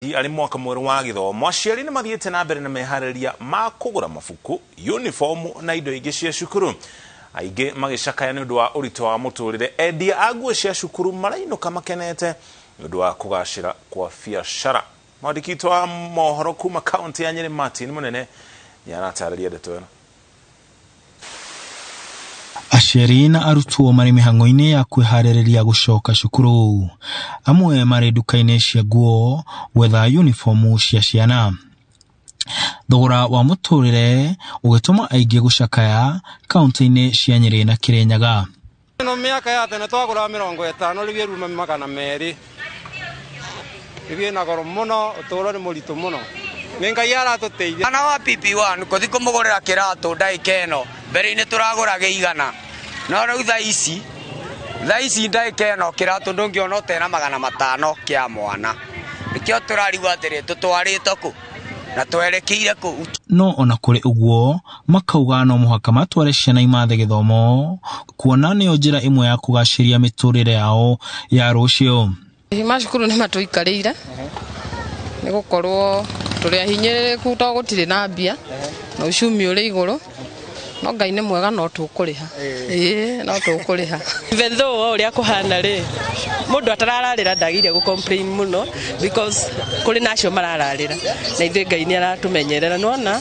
Arĩ mwaka mwerũ wa gĩthomo, aciari nĩ mathiĩte na mbere na meharĩria ma kũgũra mabuku, uniform na indo ingĩ cia cukuru, aingĩ magĩcakaya nĩ ũndũ wa ũritũ wa mũtũrĩre. Endia a nguo cia cukuru marainũka makenete nĩ ũndũ wa kũgacĩra kwa biacara. Mwandĩki witũ wa mohoro kuma kaunti ya Nyĩrĩ, Martin Mũnene, nĩ aratarĩria ndeto ĩno. Aciari na arutwo marĩ mĩhang'o-inĩ ya kwĩharĩrĩria gũcoka cukuru, amwe marĩ nduka-inĩ cia nguo gwetha uniform cia ciana. Thogora wa mũtũrĩre ũgĩtũma aingĩ gũcakaya kaunti-inĩ cia Nyĩrĩ na Kĩrĩnyaga. Ĩno mĩaka ya tene twagũraga 50, rĩu ĩruma 200. Rĩu ĩna goro mũno, ũtũũro nĩ mũritũ mũno. Nĩ Ngai aratũteithia. Mwana wa PP1 kũthi kũmũgũrĩra kĩratũ ndagĩka ĩno, mbere-inĩ tũragũraga 100. No rĩu thaa ici ndagĩka ĩno kĩratũ ndũngĩona ũtena 500 kĩa mwana. Nĩkĩo tũrarigwo atĩrĩ, tũtwarĩtwo kũ na twerekeire kũ. No ona kũrĩ ũguo, makauga no mũhaka matware ciana imathe gĩthomo, kuona nĩyo njĩra ĩmwe ya kũgacĩria mĩtũrĩre yao ya rũciũ. Ma cukuru nĩ matũikarĩire nĩ gũkorwo tũrĩ ahinyĩrĩrĩku to gũtirĩ na mbia na uchumi ũrĩ igũrũ, no Ngai nĩ mwega, no tũkũrĩha, ĩĩ, no tũkũrĩha. Even though ũrĩa kũhana rĩ, mũndũ atarararĩra ndagĩrĩire gũ complain mũno, because kũrĩ na acio marararĩra na ithuĩ Ngai nĩ aratũmenyerera, nĩwona.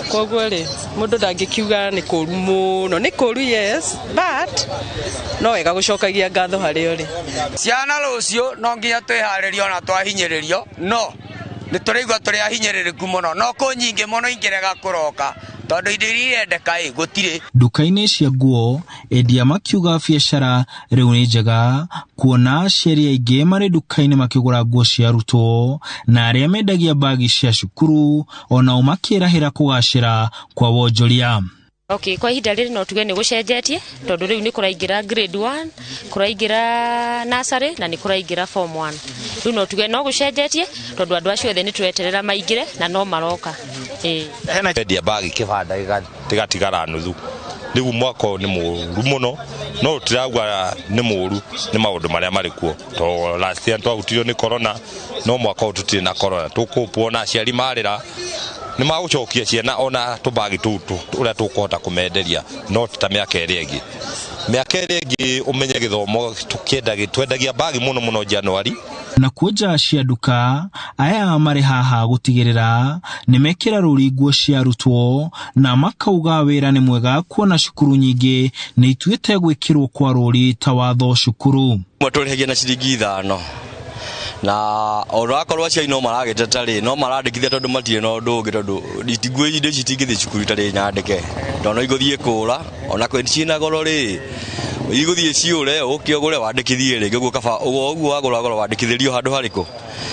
Koguo rĩ, mũndũ ndangĩkiuga nĩ kũru mũno. Nĩ kũru, yes, but no wega gũcokagia ngatho harĩa ũrĩ. Ciana rũciũ no nginya twĩharĩrie ona twahinyĩrĩrio, no nĩ tũraigua tũrĩ ahinyĩrĩrĩku mũno, no kũ nyingĩ mũno ingĩrega kũroka tondũ indo iria irendeka ĩ gũtirĩ. Nduka-inĩ cia nguo, endia makiuga biacara rĩu nĩ njega, kuona aciari aingĩ marĩ nduka-inĩ makĩgũra nguo cia arutwo, na arĩa mendagia mbagi cia cukuru onao makĩrahĩra kũgacĩra kwa wonjoria. Okay, kwa ihinda rĩrĩ no tuge nĩ gũcenjetie, tondũ rĩu nĩ kũraingĩra grade 1, kũraingĩra nursery na nĩ kũraingĩra form 1. Rĩu no tuge no gũcenjetie, tondũ andũ acio othe nĩ tũreterera maingĩre na no maroka. Ĩĩ. Hena endia mbagi kĩbanda gĩgatigara nuthu. Rĩu mwaka ũyũ nĩ mũru mũno, no tũtirauga nĩ mũru nĩ maũndũ marĩa marĩ kuo, to last year twahutirio nĩ corona, no mwaka ũyũ tũtirĩ na corona. Tũkũpwo na aciari marĩra nĩ magũcokia ciana ona tũbagi tũu ũrĩa tũkũhota kũmenderia, no ti ta mĩaka ĩrĩa ĩngĩ. Mĩaka ĩrĩa ĩngĩ, ũmenye gĩthomo twendagia mbagi mũno mũno Januari. Na kuo nja cia nduka, aya marĩ haha gũtigĩrĩra nĩ mekĩra rũri nguo cia arutwo, na makauga wĩra nĩ mwega, kuona cukuru nyingĩ nĩ ituĩte gwĩkĩrwo kwa rũri ta watho cukuru. Mwe tũrĩhagia na ciringi 5, na ona akorwo aciari no maragĩteta rĩ, no marandĩkithia tondũ matirĩ na ũndũ ũngĩ, tondũ nguo indo ici itingĩthiĩ cukuru itarĩ nyandĩke, tondũ no igũthiĩ kũra ona kwĩ ciĩna goro rĩ, igũthiĩ ciũre, ũke ũgũre wandĩkithie rĩngĩ. Ũguo kaba ũguo ũguo wagũra goro wandĩkithĩrio handũ harĩkũ.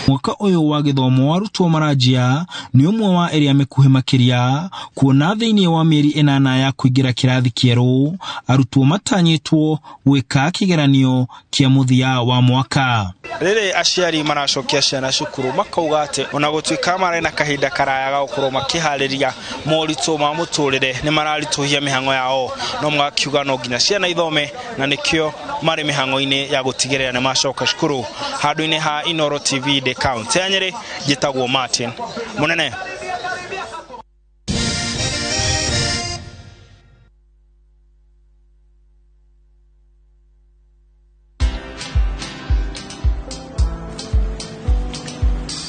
Mwaka ũyũ wa gĩthomo arutwo maranjia nĩ ũmwe wa ĩrĩa mĩkuhĩ makĩria, kuona thĩinĩ wa mĩeri 8 ya kũingĩra kĩrathi kĩerũ, arutwo matanyĩtwo gwĩka kĩgeranio kĩa mũthia wa mwaka. Rĩrĩ aciari maracokia ciana cukuru, makauga atĩ ona gũtuĩka marĩ na kahinda karaya ga gũkorwo makĩharĩria, moritũ ma mũtũrĩre nĩ mararitũhia mĩhang'o yao, no magakiuga no nginya ciana ithome, na nĩkĩo marĩ mĩhang'o-inĩ ya gũtigĩrĩra nĩ macoka cukuru. Handũ-inĩ ha Inooro TV ndĩ kaunti ya Nyĩrĩ, njĩtagwo Martin Mũnene.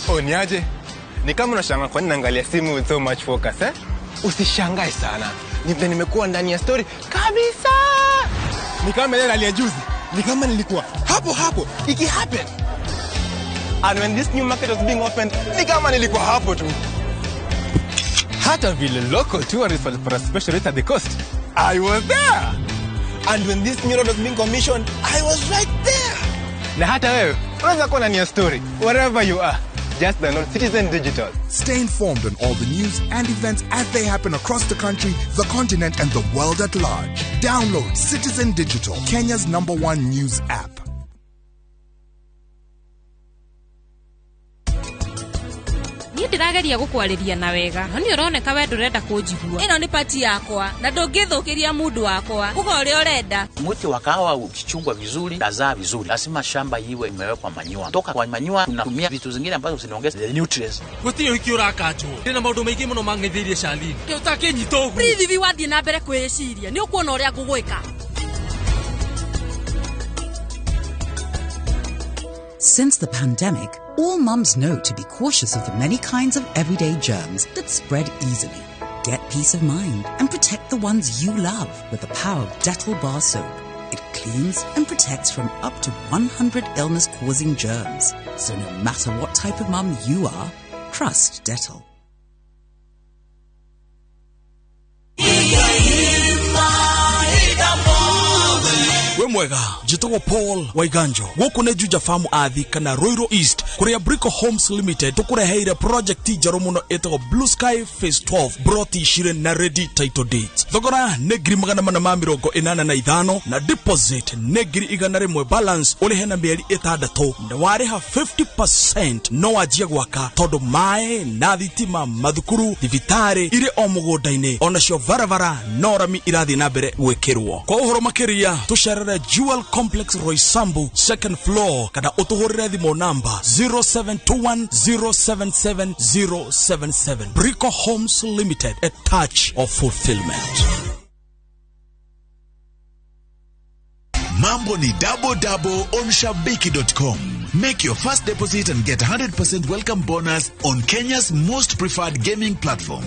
Oh, niaje? Ni kama unashangaa kwa nini naangalia simu with so much focus, eh? Usishangae sana. Ni vile nimekuwa ndani ya story kabisa. Ni kama ile rally ya juzi. Ni kama nilikuwa hapo hapo iki happen. And when this new market was being opened, ni kama nilikuwa hapo tu. Hata vile local tourists walipata special rate at the coast, I was there. And when this new road was being commissioned, I was right there. Na hata wewe unaweza kuwa ndani ya story wherever you are. Just download Citizen Digital. Stay informed on all the news and events as they happen across the country, the continent, and the world at large. Download Citizen Digital, Kenya's #1 news app. Niĩ ndĩrageria gũkwarĩria na wega no nĩ ũroneka we ndũrenda kũnjigua. Ĩno nĩ pati yakwa na ndũngĩthũkĩria mundu wakwa. Uga ũrĩa ũrenda. Mti wa kahawa ukichungwa vizuri tazaa vizuri, lazima shamba iwe imewekwa manyua. Toka kwa manyua tunatumia vitu zingine ambazo zinaongeza the nutrients. Gũtirĩ ũhiki ũrakanjwo. Ndĩna maũndũ maingĩ mũno mang'etheire Charlene. Ũtakĩnyita ũguo. Prithvi wathiĩ na mbere kwĩciria nĩ ũkuona ũrĩa ngũgwĩka. Since the pandemic, all mums know to be cautious of the many kinds of everyday germs that spread easily. Get peace of mind and protect the ones you love with the power of Dettol Bar Soap. It cleans and protects from up to 100 illness-causing germs. So no matter what type of mum you are, trust Dettol. We mwega njĩtagwo Paul Waiganjo gũkũ nĩ Juja Farm Athi kana Ruiru East kũrĩa Brico Homes Limited tũkũreheire project njerũ mũno ĩtagwo Blue Sky Phase 12 broti cirĩ na ready title deeds. Thogora nĩ 485 na deposit nĩ 100,000 balance ũrĩhe na mĩeri 6 na warĩha 50% no wanjie gwaka tondũ maĩ na thitima mathukuru thibitarĩ irĩ o mũgũnda-inĩ onacio barabara no rami irathiĩ na mbere gwĩkĩrwo. Kwa ũhoro makĩria tũcerere Jewel Complex Roysambu second floor kana utuhurire thimũ namba 0721077077. Brico Homes Limited, a touch of fulfillment. Mambo ni double double on Shabiki.com. Make your first deposit and get 100% welcome bonus on Kenya's most preferred gaming platform.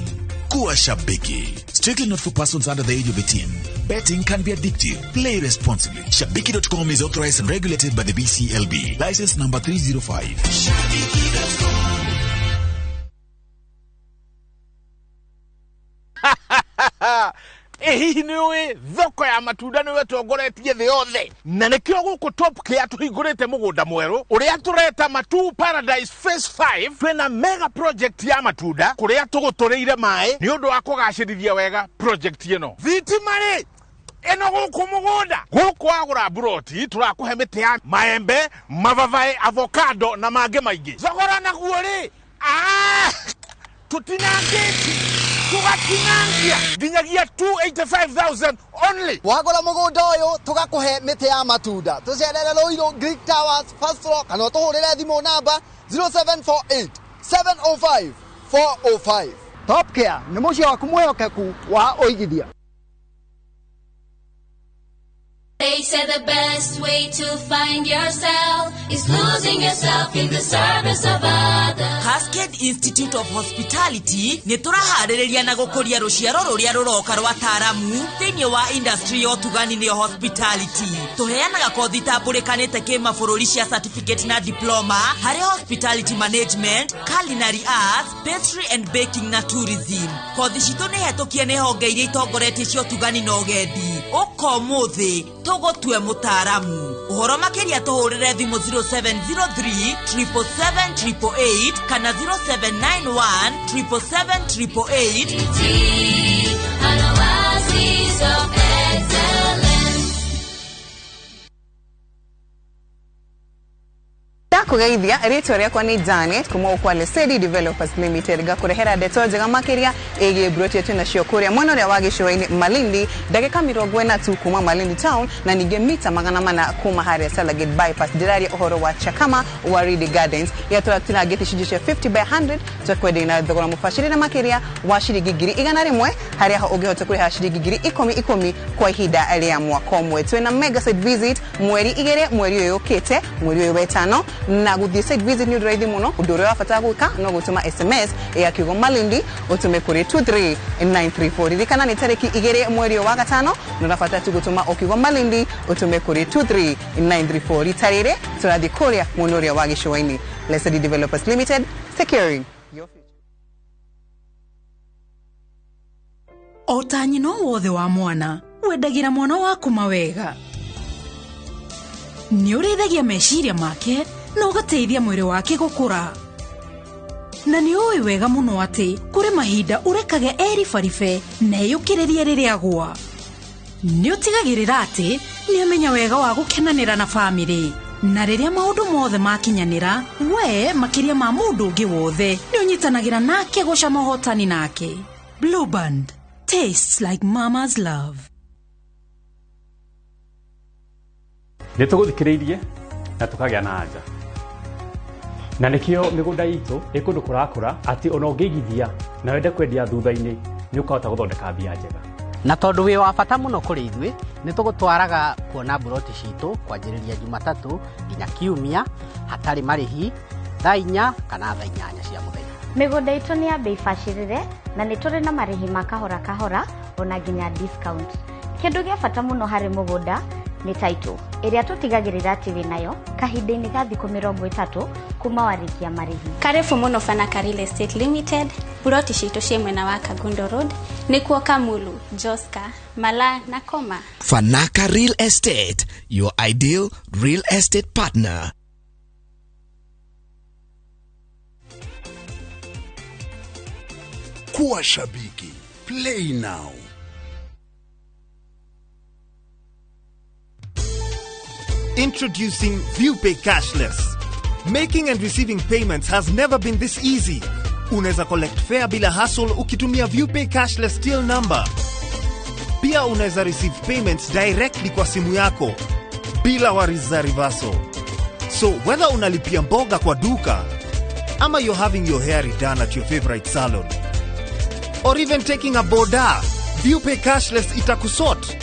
Kuwa Shabiki. Strictly not for persons under the age of 18. Betting can be addictive. Play responsibly. Shabiki.com is authorized and regulated by the BCLB. License number 305. Shabiki.com. Hihi nĩ ũĩ thoko ya matunda nĩwe tongoretie thĩ yothe na nĩkĩo gũkũ Top Care tũhingũrĩte mũgũnda mwerũ ũrĩa tũreta Matu Paradise Phase 5. Twĩna mega project ya matunda kũrĩa tũgũtũrĩire maĩ nĩ ũndũ wa kũgacĩrithia wega project ĩno. Thitima rĩ ĩno gũkũ mũgũnda gũkũ wagũra mburoti tũrakũhe mĩtĩ ya maembe, mababaĩ, avocado na mangĩ maingĩ. Thogora naguo rĩ tũtinangĩti tugatinangia nginyagia 285,000 only. Wagũra mũgũnda ũyũ tũgakũhe mĩtĩ ya matunda. Tũcerere Ruiru Greek Towers first floor kana ũtũhũrĩre thimũ namba 0748 705 405. Top Care nĩ mũciĩ waku mwĩhokeku wa ũigithia. They say the best way to find yourself is losing yourself in the service of others. Cascade Institute of Hospitality nĩ tũraharĩrĩria na gũkũria rũciaro rũrĩa rũroka rwa taaramu thĩinĩ wa industry ya ũtugani nĩyo hospitality. Tũheanaga kothi itambũrĩkanĩte kĩmabũrũri cia certificate na diploma harĩ hospitality management, culinary arts, pastry and baking na tourism. Kothi citũ nĩ hetũkie nĩ honge iria itongoretie cia ũtugani na ũgendi. Ũka ũmũthĩ tũgũtue mũtaaramu. Ũhoro makĩria tũhũrĩre thimũ 0703 777 888 kana 0791 777 888. An oasis of excellence. Ndakugeithia rĩtwa rĩakwa nĩ Janet kuma gũkũ Lesedi Developers Limited ngakũrehera ndeto njega makĩria ĩgiĩ mburoti yetu nacio kũrĩa mwena ũrĩa wa gĩcũa-inĩ Malindi ndagĩka 40 tu kuma Malindi town na ningĩ mita 400 kuma harĩa Salagate bypass. Ndĩraria ũhoro wa Chakama Waridi Gardens ya tũratinangĩte icunjĩ cia 50 by 100 twakwenderia na thogora mũbacĩrĩre makĩria wa ciringi 100,000 harĩa ho ũngĩhota kũrĩha ciringi 10,000 kwa ihinda rĩa mwaka ũmwe. Twĩna mega site visit mweri 2 mweri ũyũ ũkĩte mweri ũyũ wetano na gũthiĩ site visit nĩ ũndũ raithi mũno. Ũndũ ũrĩa wabatara gwĩka no gũtũma SMS ya kiugo Malindi ũtũme kũrĩ 23934. Ririkana nĩ tarĩki 2 mweri wa gatano na ũrabatara tu gũtũma o kiugo Malindi ũtũme kũrĩ 23934. Rita rĩrĩ tũrathiĩ kũrĩa mwena ũrĩa wa gĩcũa-inĩ. Lesedi Developers Limited, securing your future. O ta nyina wothe wa mwana wendagĩra mwana waku mawega nĩ ũrĩithagia meciria make na ũgateithia mwĩrĩ wake gũkũra. Na nĩ ũĩ wega mũno atĩ kũrĩ mahinda ũrekage eribaribe na eyũkĩrĩrie rĩrĩa agwa. Nĩ ũtigagĩrĩra atĩ nĩ amenya wega wa gũkenanĩra na bamĩrĩ. Na rĩrĩa maũndũ mothe makinyanĩra, we makĩria ma mũndũ ũngĩ wothe nĩ ũnyitanagĩra nake gũcama ũhotani nake. Blue Band tastes like mama's love. Nĩ tũgũthikĩrĩirie na tũkagĩa na anja na nĩkĩo mĩgũnda itũ ĩ kũndũ kũrakũra atĩ ona ũngĩigithia na wende kwendia thutha-inĩ nĩ ũkahota gũthondeka mbia njega. Na tondũ wĩ wa bata mũno kũrĩ ithuĩ, nĩ tũgũtwaraga kuona mburoti citũ kwanjĩrĩria Jumatatũ nginya Kiumia hatarĩ marĩhi thaa 4 kana thaa 8 cia mũthenya. Mĩgũnda itũ nĩ ya bei bacĩrĩre na nĩ tũrĩ na marĩhi ma kahora kahora ona nginya discount. Kĩndũ gĩa bata mũno harĩ mũgũnda nĩ title ĩrĩa tũtigagĩrĩra atĩ wĩnayo kahinda-inĩ ga thikũ 30 kuma warĩkia marĩhi. Karibu mũno Fanaka Real Estate Limited. Buroti citũ ciĩ mwena wa Kangundo Road, nĩkuo Kamulu, Joska, Mala na Koma. Fanaka Real Estate, your ideal real estate partner. Kuwa shabiki. Play now. Introducing ViewPay Cashless. Making and receiving payments has never been this easy. Unaweza collect fare bila hassle ukitumia ViewPay Cashless till number. Pia unaweza receive payments directly kwa simu yako bila worries za reversal. So whether unalipia mboga kwa duka ama you're having your hair redone at your favorite salon or even taking a boda, ViewPay Cashless itakusort.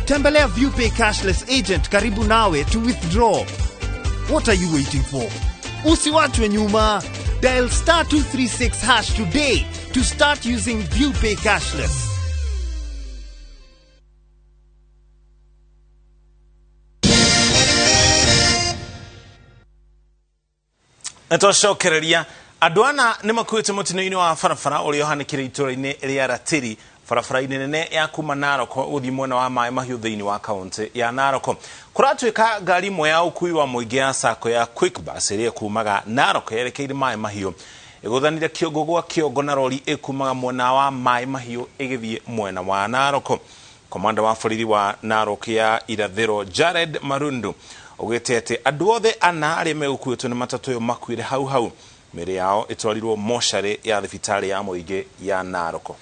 Tembelea ViewPay Cashless agent karibu nawe to withdraw. What are you waiting for? Usiwachwe nyuma. Dial *236# today to start using ViewPay Cashless. Nĩtwacokereria andũ ana nĩ makuĩte mũtino-inĩ wa barabara ũrĩa ũhanĩkire itũũra-inĩ rĩa Ratiri barabara-inĩ nene ya kuma Narok gũthiĩ mwena wa Maĩ Mahiũ thĩinĩ wa kaunti ya Narok. Kũratuĩka ngari ĩmwe ya ũkui wa mũingĩ ya sacco ya Quick Bus ĩrĩa ĩkumaga Narok yerekeire Maĩ Mahiũ ĩgũthanire kĩongo gwa kĩongo na rori ĩkumaga mwena wa Maĩ Mahiũ ĩgĩthiĩ mwena wa Narok. Komanda wa borithi wa Narok ya Irathĩro Jared Marundu augĩte atĩ andũ othe ana arĩa megũkuĩtwo nĩ matatũ ĩyo makuire hau hau. Mĩĩrĩ yao ĩtwarirwo mocarĩ ya thibitarĩ ya mũingĩ ya Narok.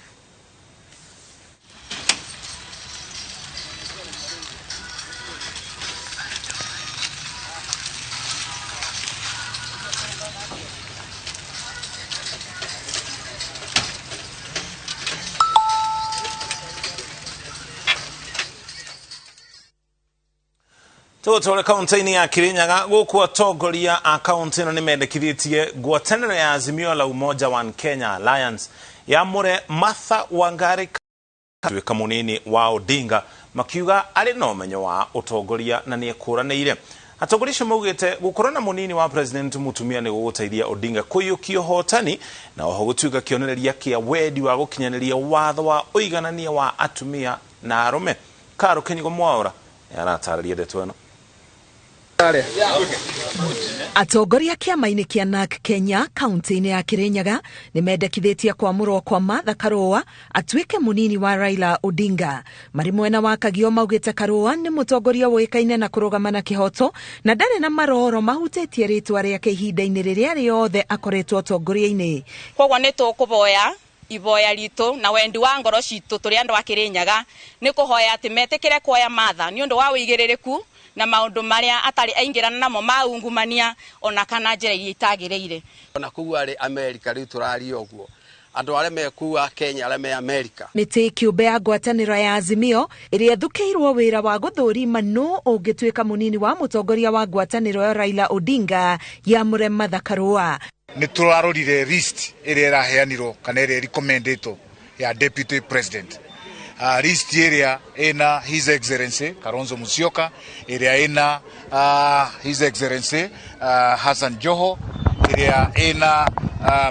Tũtware kaunti-inĩ ya Kirinyaga gũkũ atongoria a kaunti ĩno nĩmendekithĩtie ngwatanĩro ya Azimio la Umoja One Kenya Alliance yamũre Martha Wangari tuĩka mũnini wa Odinga makiuga arĩ na ũmenyo wa ũtongoria na nĩekũranĩire. Atongoria acio maugĩte gũkorwo na mũnini wa president mũtumia nĩ gũgũteithia Odinga kũiyũkia ũhotani na oho gũtuĩka kĩonereria kĩa wendi wa gũkinyanĩria watho wa ũiganania wa atumia na arũme. Karo Kĩnyigo Mwaũra aratarĩria ndeto ĩno. Atongoria kĩama-inĩ kĩa NARC Kenya kaunti-inĩ ya Kirinyaga nĩmendekithĩtie kwamũrwo kwa Martha Karũa atuĩke mũnini wa Raila Odinga. Marĩ mwena wa Kagio maugĩte Karũa nĩ mũtongoria ũĩkaine na kũrũgama na kĩhoto na ndarĩ na maroro mahutĩtie rĩtwa rĩake ihinda-inĩ rĩrĩa rĩothe akoretwo ũtongoria-inĩ. Koguo nĩ tũkũboya iboya ritũ na wendi wa ngoro citũ tũrĩ andũ a Kirinyaga nĩ kũhoya atĩ metĩkĩre kuoya Martha nĩ ũndũ wa ũigĩrĩrĩku na maũndũ marĩa atarĩ aingĩrana namo ma ungumania ona kana njĩra iria itagĩrĩire. Ona kũu arĩ Amerika rĩu tũraria ũguo andũ arĩa me kũu a Kenya arĩa me Amerika. Mĩtĩ kĩũmbe ya ngwatanĩro ya Azimio ĩrĩa ĩthukĩirwo wĩra wa gũthũrima nũ ũngĩtuĩka mũnini wa mũtongoria wa ngwatanĩro ya Raila Odinga yamũre Martha Karũa. Nĩ tũrarorire list ĩrĩa ĩraheanirwo kana ĩrĩa ĩrecommendĩtwo ya deputy president. List ĩrĩa ĩna His Excellency Kalonzo Musyoka, ĩrĩa ĩna His Excellency Hassan Joho, ĩrĩa ĩna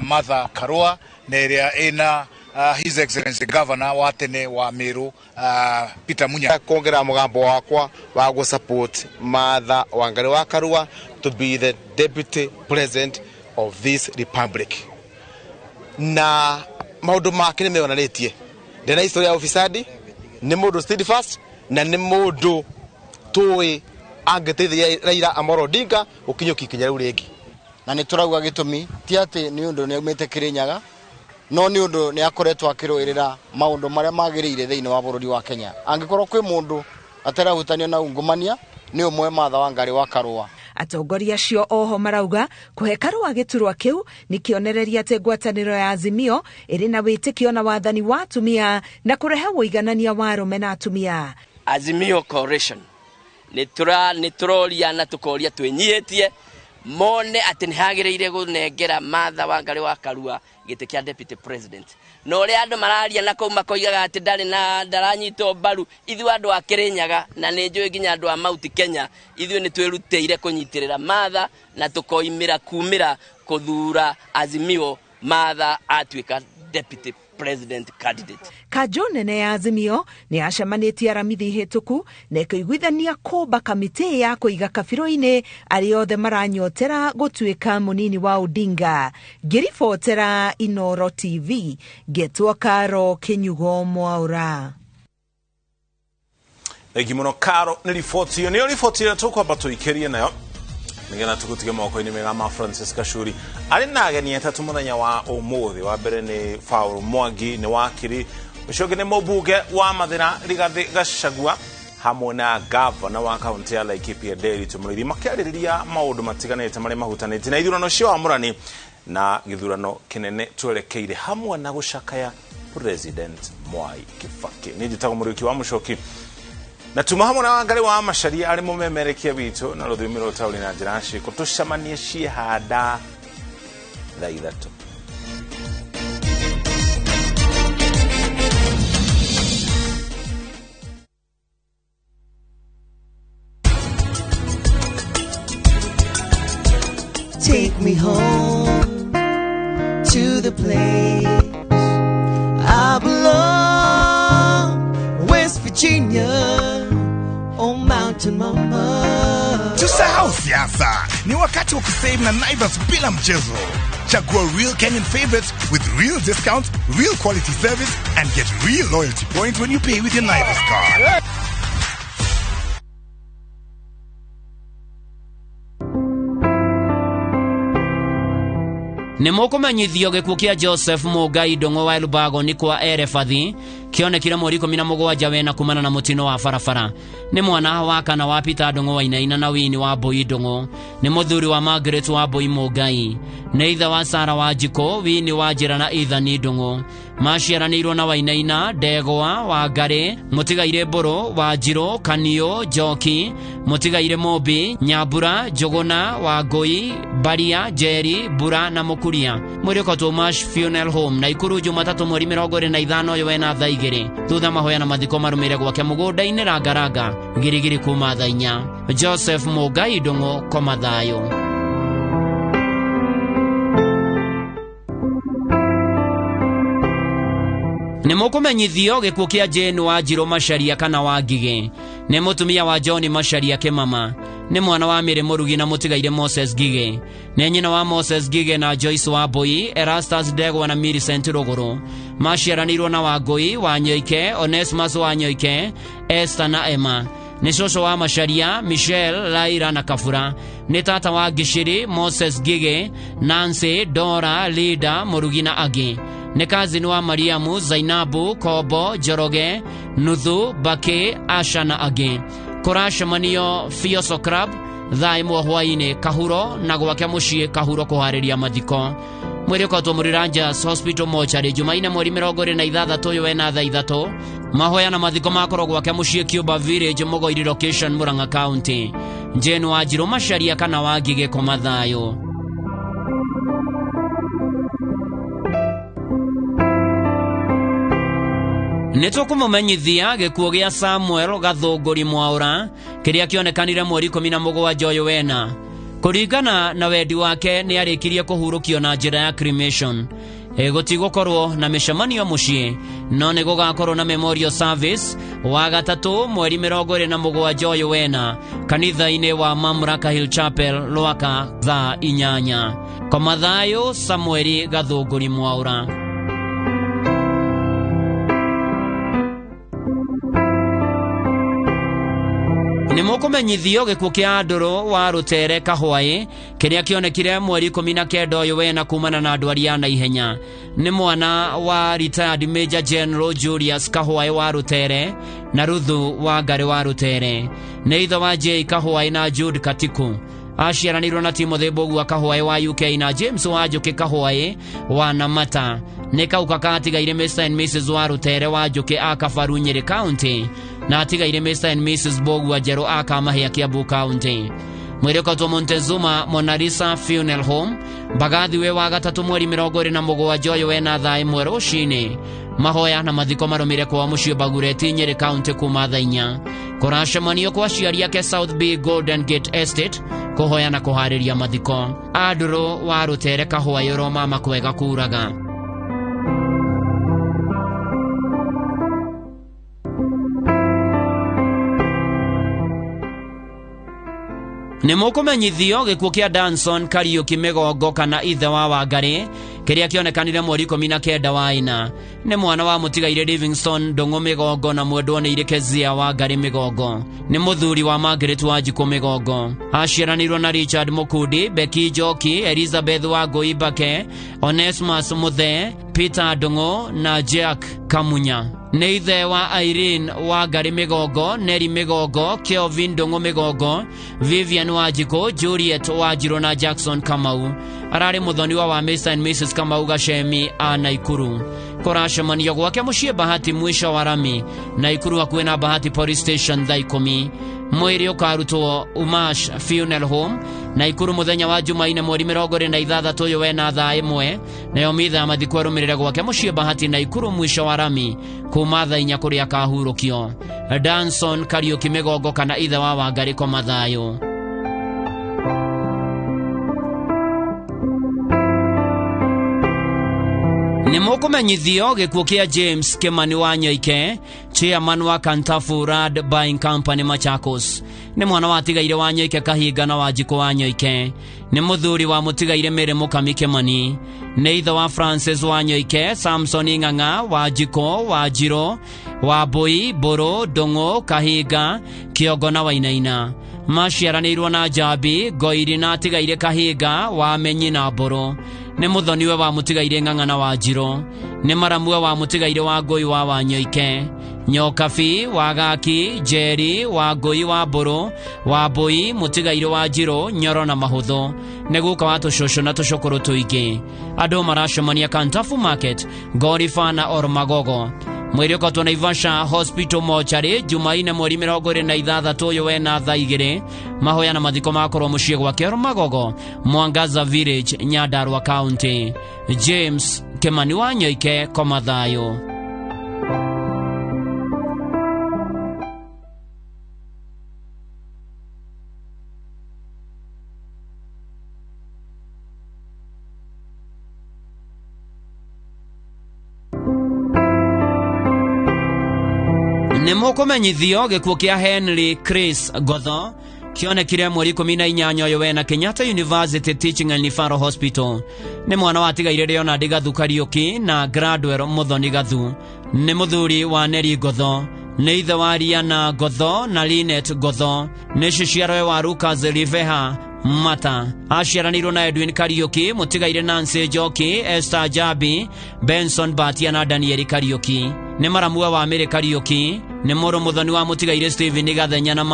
Martha Karũa na ĩrĩa ĩna His Excellency Governor wa tene wa Meru Peter Munya. Kuongerera mũgambo wakwa wa gũ support Martha Wangari wa Karũa to be the deputy president of this republic. Na maũndũ make nĩ meyonanĩtie. Ndena historia ya ufisadi, nĩ mũndũ steadfast na nĩ mũndũ tũĩ Angĩteithia Raila Amolo Odinga gũkinyũkia ikinya rĩu rĩngĩ. Na nĩ tũrauga gĩtũmi ti atĩ nĩ ũndũ nĩ aumĩte Kĩrĩnyaga, no nĩ ũndũ nĩ akoretwo akĩrũĩrĩra maũndũ marĩa magĩrĩire thĩinĩ wa bũrũri wa Kenya. Angĩkorwo kwĩ mũndũ atarahutanio na ungumania, nĩ ũmwe Martha Wangari wa Karua. Atongoria acio oho marauga kũhe Karua gĩturwa kĩu nĩ kĩonereria atĩ ngwatanĩro ya Azimio ĩrĩ na wĩtĩkio na wathani wa atumia na kũrehe ũiganania wa arũme na atumia. Azimio Coalition nĩ tũroria na tũkoria twĩnyihĩtie mone atĩ nĩ hagĩrĩire kũnengera Martha Wangari wa Karua gĩtĩ kĩa deputy president. Na ũrĩa andũ mararia na kũu makoigaga atĩ ndarĩ na ndaranyitwo mbaru, ithuĩ andũ a Kĩrĩnyaga na nĩ njũĩ nginya andũ a Mount Kenya, ithuĩ nĩ twĩrutĩire kũnyitĩrĩra Martha na tũkoimĩra kumĩra kũthura Azimio Martha atuĩka deputy president candidate. Kanjũ nene ya Azimio nĩ yacemanĩtie Aramithi hĩtũku na ĩkĩiguithania kũmba kamĩtĩ ya kũiga kabirũ-inĩ arĩa othe maranyotera gũtuĩka mũnini wa Odinga. Ngĩribotera Inooro TV, ngetwo Karo Kĩnyugo Mwaũra. Thengi mũno Karo nĩ riboti ĩyo. Nĩyo riboti ĩrĩa tũkwamba tũikĩrie nayo nĩgetha tũgũtige moko-inĩ mega ma Francis Gachuri. Arĩ na ageni atatũ mũthenya wa ũmũthĩ. Wa mbere nĩ Paul Mwangi, nĩ wakiri, ũcio ũngĩ nĩ mũmbunge wa Mathĩra Rigathĩ Gachagua hamwe na gavana wa kaunti ya Laikipia Nderitu Mũrĩithi, makĩarĩrĩria maũndũ matiganĩte marĩa mahutanĩtie na ithurano cia wamũrani na gĩthurano kĩnene twerekeire hamwe na gũcakaya President Mwai Kibaki. Niĩ njĩtagwo Mũriũki wa Mũcoki na tuma hamwe na Wangari wa Macharia arĩ mũmemerekia witũ na rũthiomi rwa ũtaũri na njĩra ciĩko. Tũcemanie ciĩhanda thaa 3. Take me home to the place I belong, West Virginia, oh mountain mama. Tusahau siasa, ni wakati wa kusave na Naivas bila mchezo. Chagua real Kenyan favorites with real discounts, real quality service, and get real loyalty points when you pay with your Naivas card. Nĩ mũkũmenyithio gĩkuũ kĩa Joseph Mũngai Ndũng'ũ wa Elbago nĩ kwa Erebathi kĩonekire mweri 17 wena kumana na mũtino wa barabara. Nĩ mwana wa kana wa Peter Ndũng'ũ wa Inaina na Wini wa Mbui Ndũng'ũ. Nĩ mũthuri wa Margaret wa Mbui Mũngai. Nĩ ithe wa Sara wa Njikũ, Wini wa Njĩra na Ethan Ndũng'ũ. Maciaranĩirwo na Wainaina, Ndegwa, Wangarĩ, Mũtigairĩ Mbũrũ, Wanjirũ, Kaniũ, Njoki, Mũtigairĩ Mũmbi, Nyambura, Njũgũna, Wangũi, Mbaria, Njeri, Mbura na Mũkuria. Mwĩrĩ ũkotwo Mash Funeral Home Naikuru Jumatatũ mweri 25 ũyũ wena thaa 2. Thutha mahoya na mathiko marũmĩrĩre gwake mũgũnda-inĩ Rangaranga, Girigiri kuma thaa 4. Joseph Mũngai Ndũng'ũ, koma thayũ. Nĩ mũkũmenyithio gĩkuũ kĩa Jane wa Njirũ Macharia kana wa Ngigĩ. Nĩ mũtumia wa John Macharia Kĩmama. Nĩ mwana wa Mary Mũrugi na mũtigaire Moses Ngigĩ. Nĩ nyina wa Moses Ngigĩ na Joyce wa Mbui, Erastus Ndegwa na Millicent Rũgũrũ. Maciaranĩirwo na Wangũi wa Nyoike, Onesmus wa Nyoike, Esther na Emma. Nĩ cũcũ wa Macharia, Michelle, Laira na Kabura. Nĩ tata wa Ngiciri, Moses Ngigĩ, Nancy, Dora, Linda, Mũrugi na angĩ. Nĩ kazini wa Mariamu, Zainabu, Kobo, Njoroge, Nuthu, Bake, Asha na angĩ. Kũracemanio Fioso Club thaa 1 hwaĩ-inĩ Kahuro na gwake mũciĩ Kahuro kũharĩria mathiko. Mwĩrĩ ũkotwo Mũriranjas Hospital Mortuary Jumaine mweri 26 ũyũ wena thaa 3. Mahoya na mathiko makorwo gwake mũciĩ Cuba Village Mũgoiri location Murang'a County. Jane wa Njirũ Macharia kana wa Ngigĩ koma thayũ. Nĩ tũkũmũmenyithia gĩkuũ gĩa Samuel Gathũngũri Mwaũra kĩrĩa kĩonekanire mweri 17 ũyũ wena. Kũringana na wendi wake nĩ arĩkirie kũhurũkio na njĩra ya cremation. Gũtigũkorwo na mĩcemanio mũciĩ no nĩ gũgakorwo na memorial service wa gatatũ mweri 27 ũyũ wena kanitha-inĩ wa Mamlaka Hill Chapel Lwaka thaa 8. Koma thayũ Samuel Gathũngũri Mwaũra. Nĩ Nĩ mũkũmenyithio gĩkuũ kĩa Andũrũ wa Rũtere Kahwaĩ kĩrĩa kĩonekire mweri 19 ũyũ wena kumana na ndwari ya naihenya. Nĩ mwana wa retired Major General Julius Kahwaĩ wa Rũtere na Ruthu wa Ngarĩ wa Rũtere. Nĩ ithe wa J Kahwaĩ na Jude Katiku. Aciaranĩirwo na Timothy Mbũgua Kahwaĩ wa UK na James wa Njũkĩ Kahwaĩ wa Namata. Nĩ kauka katigaire Mr and Mrs wa Rũtere wa Njũkĩ a Kabaru Nyĩrĩ County na atigaire Mr and Mrs Mbũgua Njerũ a Kamahĩa Kiambu County. Mwĩrĩ ũkatwo Montezuma Monalisa Funeral Home Mbagathi wĩ wa gatatũ mweri 27 ũyũ wena thaa 1 rũcinĩ. Mahoya na mathiko marũmĩre kwa mũciĩ Bagureti Nyĩrĩ County kuma thaa 4. Kũracemanio kwa aciari ake South B Golden Gate Estate kũhoya na kũharĩria mathiko. Andũrũ wa Rũtere Kahwaĩ ũromama kwega kuraga. Nĩ mũkũmenyithio gĩkuũ kĩa Danson Kariũki Mĩgongo kana ithe wa Wangarĩ kĩrĩa kĩonekanire mweri 19 wa ĩna. Nĩ mwana wa mũtigaire Livingstone Ndũng'ũ Mĩgongo na mwendwo nĩ Kezia Wangarĩ Mĩgongo. Nĩ mũthuri wa Margaret Wanjikũ Mĩgongo. Aciaranĩirwo na Richard Mũkundi, Becky Njoki, Elizabeth Wangũi Mbake, Onesmus Mũthee, Peter Ndũng'ũ na Jack Kamunya. Nĩ ithe wa Irene Wangarĩ Mĩgongo, Neri Mĩgongo, Kelvin Ndũng'ũ Mĩgongo, Vivian Wanjikũ, Juliet Wanjirũ na Jackson Kamau. Ararĩ mũthoniwa wa Mr and Mrs Kamau Gacemi a Naikuru. Kũracemanio gwake mũciĩ Bahati mwisho wa rami Naikuru hakuhĩ na Bahati Police Station thaa 10. Mwĩrĩ ũkarutwo Umash Funeral Home Naikuru mũthenya wa Jumaine mweri 26 ũyũ wena thaa 1. Nayo mitha ya mathiko ĩrũmĩrĩre gwake mũciĩ Bahati Naikuru mwisho wa rami kuma thaa 4 kũrĩa akahurũkio. Danson Kariũki Mĩgongo kana ithe wa Wangarĩ koma thayũ. Nĩ mũkũmenyithio gĩkuũ kĩa James Kimani wa Nyoike, chairman wa Kantafu Rad Buying Company Machakos. Nĩ mwana wa tigaire wa Nyoike Kahinga na Wanjikũ wa Nyoike. Nĩ mũthuri wa mũtigaire Mary Mũkami Kimani. Nĩ ithe wa Francis wa Nyoike, Samson Ng'ang'a, Wanjikũ, Wanjirũ, Wambui, Mbũrũ, Ndũng'ũ, Kahinga, Kĩongo na Wainaina. Maciaranĩirwo na Njambi, Ngoiri na atigaire Kahinga, Wamenyi na Mbũrũ. Nĩ mũthoniwe wa mũtigaire Ng'ang'a na Wanjirũ. Nĩ maramue wa mũtigaire wa Ngũi wa Wanyoike, Nyokabi, Wagaki, Njeri, Wangũi wa Mbũrũ, Wambui, mũtigaire wa Njirũ, Nyoro na Mahũthũ. Nĩ guka wa tũcũcũ na tũcũkũrũ tũingĩ. Andũ maracemania Kantafu Market, Ngoriba na Ormagogo. Mwĩrĩ ũkotwo Naivasha Hospital Mortuary Jumaine mweri 26 ũyũ wena thaa 2. Mahoya na mathiko makorwo mũciĩ gwake Ormagogo, Mwangaza Village, Nyandarua County. James Kimani wa Nyoike koma thayũ. Nĩ mũkũmenyithio gĩkuũ kĩa Henry Chris Gotho kĩonekire mweri 18 ũyũ wena Kenyatta University Teaching and Referral Hospital. Nĩ mwana wa tigaire Leonard Gathu Kariũki na Gradwell Mũthoni Gathu. Nĩ mũthuri wa Neri Gotho. Nĩ ithe wa Riana Gotho na Linet Gotho. Nĩ ciciarwe wa Lucas Riveha Mata. Aciaranĩirwo na Edwin Kariũki, mũtigaire Nancy Njoki, Esther Jabi, Benson Batia na Daniel Kariũki. Nĩ maramua wa Mary Kariũki. Nĩ mũrũ mũthoni wa mũtigaire Stephen Gathenya na